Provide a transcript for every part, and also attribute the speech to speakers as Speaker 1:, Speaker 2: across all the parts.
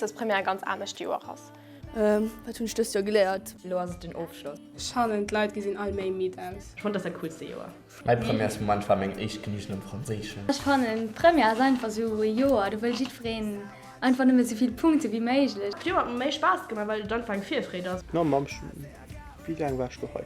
Speaker 1: dass Première e ganz anescht Joer ass.
Speaker 2: Wat hunn ech dëst Joer geléiert?
Speaker 3: Elo ass et den Ofschloss.
Speaker 4: Ech fannen d'Leit gesinn all méi midd aus.
Speaker 5: Ech fonnt dat ass dat coolste Joer.
Speaker 6: Mäi Premièresmoment war meng éischt Genügen am Franséischen.
Speaker 7: Ech fannen d'Première ass einfach sou e Joer, do wëll jiddwereen einfach nëmme sou vill Punkte wéi méiglech.
Speaker 5: D'Joer huet mer méi Spaass gemaach, well et einfach eng Virfreed ass.
Speaker 8: No Mamm, wéi laang war ech do hei?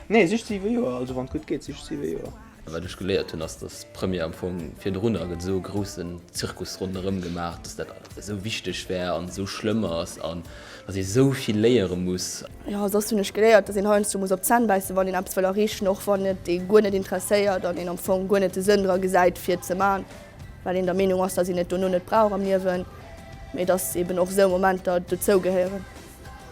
Speaker 8: Nee, 6, 7 Joer, also wann et gutt geet 6, 7 Joer.
Speaker 9: Wat ech geléiert hunn ass, dass d'Première am Fong virdrunner gëtt esou e groussen Zirkus ronderëm gemaach, dass dat esou wichteg wär an esou schlëmm ass an dass ee esou vill léiere muss.
Speaker 2: Jo, soss hunn ech geléiert, dass een heiansdo muss op d'Zänn bäissen, wann een eppes wëll erreechen, och wann et ee guer net interesséiert an een am Fong guer net de Sënn dra gesäit fir et ze man, well een der Meenung ass, dass een et dono net brauch am Liewen, mee dass eben och esou Momenter dozou gehéieren.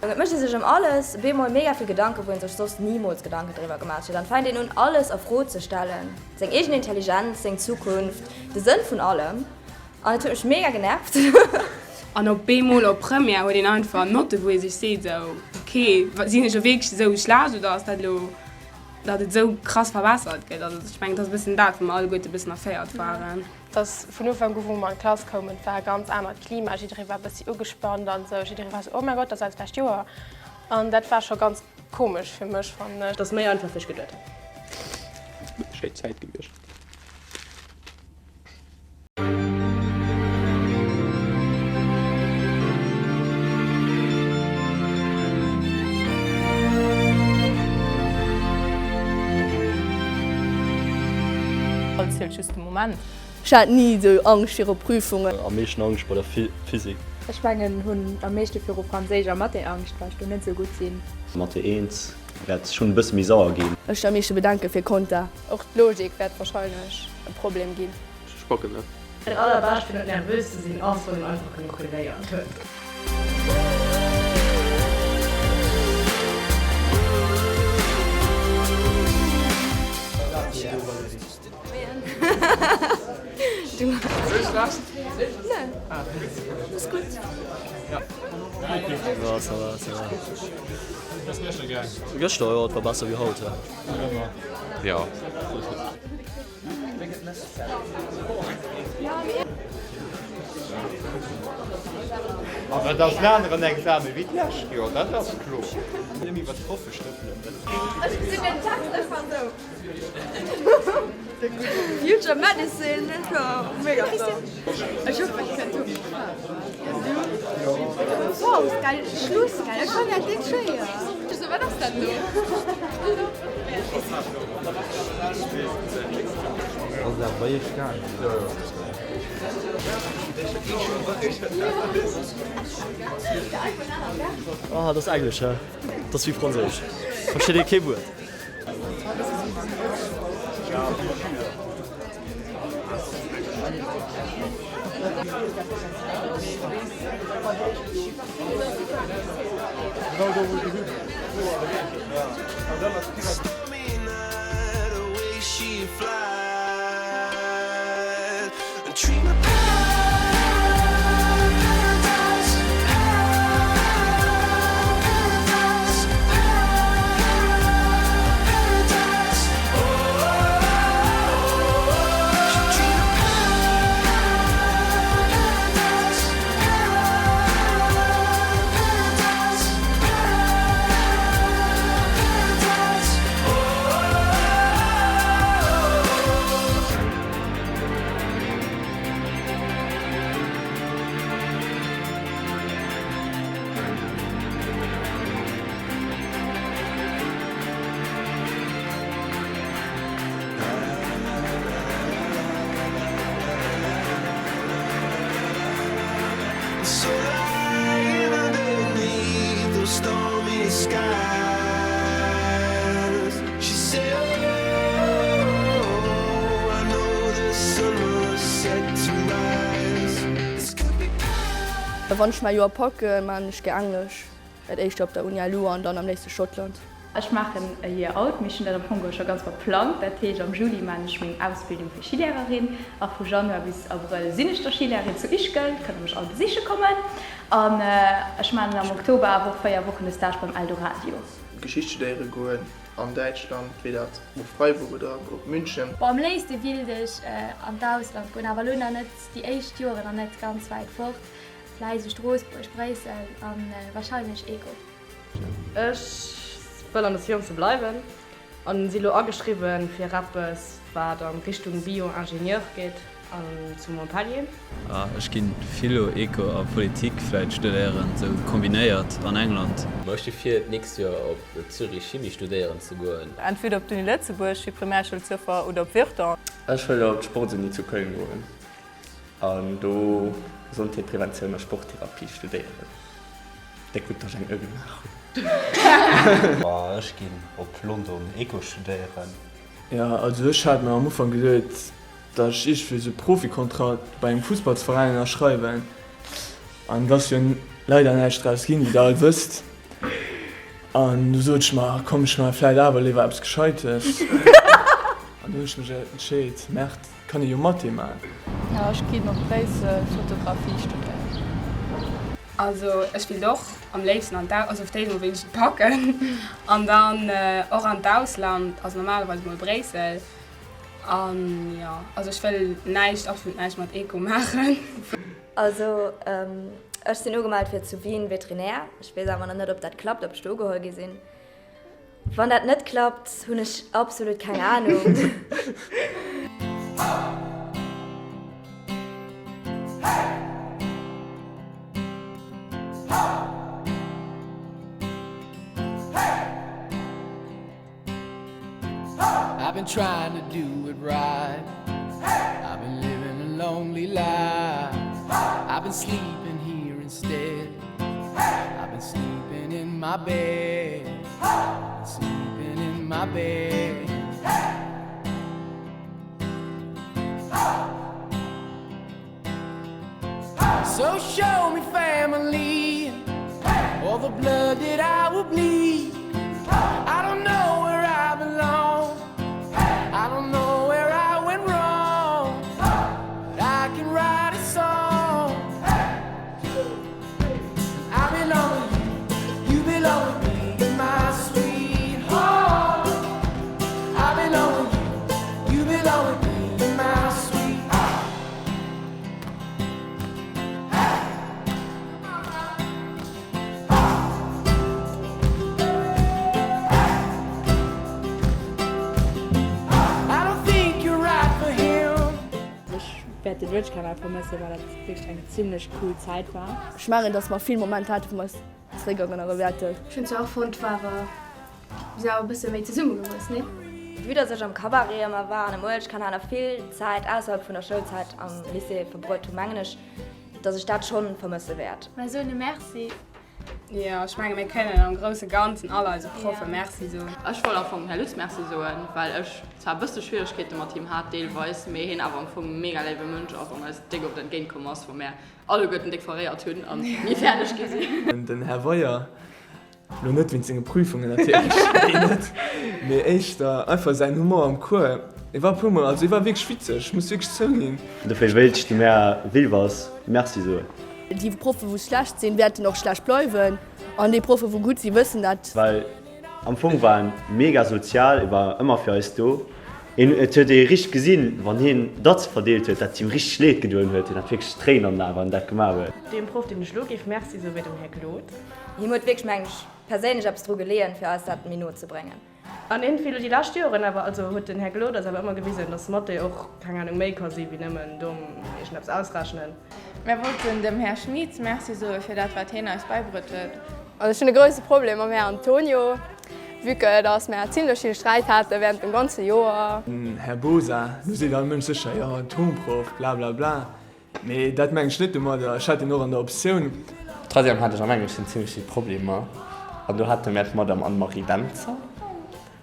Speaker 3: Et mécht ee sech ëm alles bemol mega vill Gedanken, wou ee sech soss nimools Gedanken driwwer gemaach huet. An et fänkt een un alles a Fro ze stellen, seng eegen Intelligenz, seng Zukunft, de Sënn vun allem. An et huet mech mega genervt.
Speaker 4: An op bemol op Première huet een einfach Notten, wou ee sech seet esou, ok, sinn ech elo wierklech esou schlecht oder ass dat elo, datt et esou krass verbessert gëtt. Also ech mengen, et ass e bëssen dat, wou mer alleguerte e bëssen erféiert waren.
Speaker 1: Dass vun Ufank u wou mer an d'Klass koumen, et war e ganz anert Klima, jidderee war e bëssi ugespannt an esou, jidderee war esou, oh mäi Gott, dat ass eist lescht Joer. An dat war scho ganz komesch fir mech, fannen ech.
Speaker 5: Et ass méi einfach wéi ech geduet hat.
Speaker 8: Schéi Zäit gewiescht.
Speaker 10: Alles zielt just de Moment.
Speaker 2: Ech hat ni esou Angscht viru Prüfungen.
Speaker 11: Am meeschten Angscht bei der Physik.
Speaker 12: Ech mengen hunn am meeschte viru Franséisch a Mathé Angscht, well ech do net sou gutt sinn.
Speaker 11: Mathé 1 wäert schonn e bësse méi sauer ginn.
Speaker 2: Ech hunn am meeschte Bedenke fir Konta.
Speaker 10: Och d'Logik wäert wahrscheinlech e Problem ginn.
Speaker 8: Ech packen net.
Speaker 5: Dat allerbescht fir net nervös ze sinn ass wann een einfach genuch geléiert huet.
Speaker 11: Gëschter, jo, et war besser wéi haut.
Speaker 13: Jo.
Speaker 8: An et ass en aneren Examen wéi d'lescht Joer, dat ass kloer. Nëmme iwwer d'Proffe stëppelen.
Speaker 2: Ech gesinn den Text einfach esou. Future Medicine, mega flott. Ech hoffen ech kënnt hunn. Wow, geil Schluss, geil. Ech fannen dat déck schéin.
Speaker 10: Sou, wat ass dat do?
Speaker 11: Ah, dat ass Englesch, hä? Dat ass wéi Franséisch. Versteet ee kee Wuert.
Speaker 2: Wann ech mäi Joer packen, maan ech gär Englesch, dat éischt Joer op der Uni LU an dann am léifste Schottland.
Speaker 12: Ech maachen e Year Out, mee ech hunn dat am Fong geholl scho ganz verplangt. Dat heescht, am Juli maachen ech meng Ausbildung fir Schilehrerin a vu Januar bis Abrëll sinn ech da Schilehrerin zu Ischgl. Kënnt der mech all besiche kommen. An ech maachen am Oktober awer och 4 Wochen e Stage beim Eldoradio.
Speaker 8: Geschicht studéiere goen an Däitschland, wéi dat op Freiburg oder op München.
Speaker 7: Bon, am léifste willt ech an d'Ausland goen, awer elo nach net déi éischt Joren an net ganz wäit fort. Vläicht esou Stroossbuerg, Bréissel an wahrscheinlech Eco.
Speaker 5: Ech wëll an der Science bleiwen an si lo ageschriwwen fir eppes wat an Richtung Bio-Ingenieur geet an zu Montpellier.
Speaker 9: Ech ginn Philo, Eco a Politik vläit studéieren, sou kombinéiert an England. Ma ech sti vir d'nächst Joer op Zürich Chimie studéieren ze goen.
Speaker 10: Entweder op d'Uni Lëtzebuerg fir Primärschoulsjoffer oder op Virton.
Speaker 6: Ech wëll op d'Sportsuni zu Köln goen an do Gesondheet, Preventioun a Sporttherapie studéieren. Déck gutt, dass ech eng Ö gemaach hunn.
Speaker 11: Ech ginn op London Eco studéieren.
Speaker 14: Jo, also ech hat mer am Ufank geduet, datt ech iergendwéi esou e Profikontrakt bei engem Fussballsveräin ënnerschreiwen. An et ass jo leider näischt draus ginn, wéi der all wësst. An du sot ech mer, komm ech maache vläit awer léiwer eppes Gescheites. An du hunn ech mech entscheet, Merde, kann ee jo Mathé maachen.
Speaker 10: Jo, ech ginn op Bréissel Fotografie studéieren.
Speaker 4: Also ech wéilt och am léifsten an d'Au, also fir d'éischt mol wéilt ech et packen an dann och an d'Ausland, also normalerweis mol Bréissel an jo, also ech wëll näischt, absolut näischt mat Eco maachen.
Speaker 3: Also ech sinn ugemellt fir zu Wien Veterinär. Ech weess awer nach net ob dat klappt, ob ech do ugeholl gi sinn. Wann dat net klappt, hunn ech absolut keng Ahnung.
Speaker 15: I've been trying to do it right I've been living a lonely life I've been sleeping here instead I've been sleeping in my bed Sleeping in my bed So show me family All the blood that I will bleed I don't know where I belong I don't know where I went wrong But I can write a song I belong with you You belong with me My sweetheart I belong with you You belong with me My sweetheart I don't think you're right for him.
Speaker 12: Ech wäert den Uertkanal vermëssen, well dat wierklech eng zimmlech cool Zäit war.
Speaker 2: Ech mengen, dass mer vill Momenter haten, wou mer eis zeréckerënnere wäerten.
Speaker 1: Ech hunn zwar och fonnt, war awer, mir sinn awer e bësse méi zesummegewuess, nee?
Speaker 3: Vue dass ech am Cabaret ëmmer war an am Uelechkanal a vill Zäit ausserhalb vun der Schoulzäit am Lycée verbruet hunn, mengen ech, dass ech dat schonn vermësse wäert.
Speaker 1: Mer soen e Merci.
Speaker 4: Jo, ech menge mir kënnen am grousse Ganzen all eise Proffe Merci soen.
Speaker 16: Ech wollt am Fong dem Här Lutz Merci soen, well ech zwar e bësse Schwieregkeete mat him hat deelweis, mee hien awer am Fong e mega léiwe Mënsch ass an eis déck oft entgéint komm ass, wou mär alleguerten déck verréiert hunn an ni fäerdeg gi sinn.
Speaker 14: Den Här Weyer, Lo net wéinst senge Prüfungen natierlech, déi net, mee éischter einfach säin Humor am Cours. E war e puer mol, also e war wierklech witzeg, ech muss wierklech zouginn.
Speaker 11: Dofir wéilt ech dem Här Wilwers Merci soen.
Speaker 2: Déi Proffe wou schlecht sinn, wäerten och schlecht bleiwen an déi Proffe wou gutt sinn, wëssen dat.
Speaker 11: Well am Fong war en mega sozial, e war ëmmer fir eis do. Een, et huet ee richteg gesinn, wann hien Datze verdeelt huet, dat et him richteg leed gedoen huet. Hien hat wierklech Tréinen an den Aen, wann en dat gemaach huet.
Speaker 5: Deem Proff, deem ech elo géif Merci soen, wier dem Här Glod.
Speaker 3: Him huet wierklech, mengen ech, perséinlech eppes dru geleeën, fir eis dat méi no ze bréngen.
Speaker 5: An iergendwéi elo déi lescht Joren awer, also huet den Här Glod eis awer ëmmer gewisen, dass Mathé och, keng Ahnung, méi ka si wéi nëmmen domm iergendeppes ausrechnen.
Speaker 10: Mär wollten dem Här Schmieds Merci soe fir dat wat heen eis bäibruet huet. Also ech hunn e grousse
Speaker 1: Problem mam Här Antonio, vue que dass mär zimlech vill Sträit hate während dem ganze Joer.
Speaker 14: Den Här Bosa, lo seet all Mënsch sécher, jo Atomproff, blablabla, mee dat mengen ech net domadder, ech hat deen och an der Optioun.
Speaker 6: Troisième hat ech am Engleschen zimlech vill Problemer an do hate mär d'Madame Anne-Marie Dentzer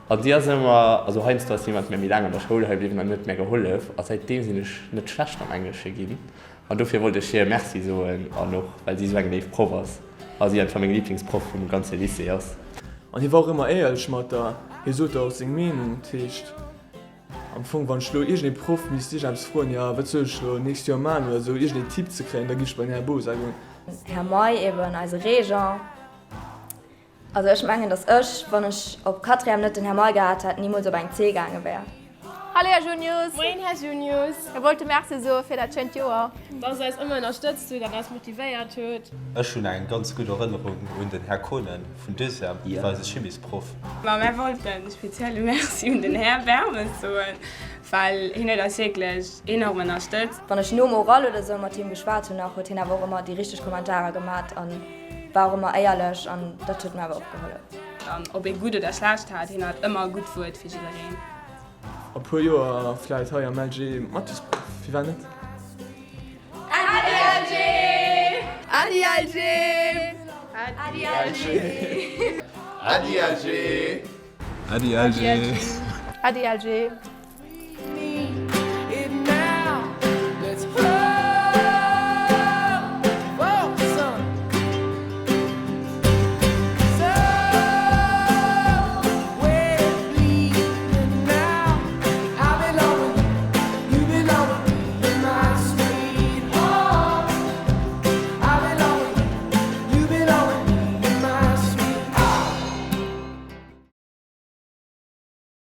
Speaker 6: an déi ass ëmmer, also heiansdo ass si mat mär méi laang an der Schoul hei bliwwen an huet mär gehollef a säitdeem sinn ech net schlecht am Englesche ginn. An dofir wollt ech hir Merci soen an och well si esou eng léif Proff ass a si einfach meng Liblingsproff vum ganze Lycée ass.
Speaker 14: An hie war och ëmmer éierlech mat der, hie sot der och seng Meenung. Dat heescht am Fong, wann ech elo iergendee Proff misst iergendeppes froen, jo wat soll ech elo nächst Joer maachen oder esou, iergendeen Tipp ze kréien, da géif ech bei den Här Bosa goen.
Speaker 3: Här May, eben eise Régent. Also ech mengen, datt ech, wann ech op Quatrième net den Här May gehat hätt, nimools op eng C gaange wär.
Speaker 10: Hallo Här Junius!
Speaker 1: Moien Här Junius!
Speaker 10: Mir wollte Merci soe fir dat schéint Joer.
Speaker 1: Dass der eis ëmmer ënnerstëtzt hutt an eis motivéiert hutt.
Speaker 8: Ech hunn eng ganz gutt Erënnerung un den Här Konen vun Deuxième, dat war eise Chimisproff.
Speaker 4: Ma mär wollten e spezielle Merci un den Här Bermes soen, well hien huet eis wierklech enorm ënnerstëtzt.
Speaker 3: Wann ech nom Oral oder sou mat him geschwat hunn nach, huet hien awer och ëmmer déi richteg Kommentarer gemat an war och ëmmer éierlech an dat huet mir awer och gehollef.
Speaker 4: An ob ee gutt oder schlecht hat, hien hat ëmmer e gutt Wuert fir jiddereen.
Speaker 14: A puer Joer vläit hei am LG Mathesproff, firwat net?
Speaker 10: Äddi LG! Äddi LG! Äddi LG!
Speaker 8: Äddi LG! Äddi LG!
Speaker 10: Äddi LG!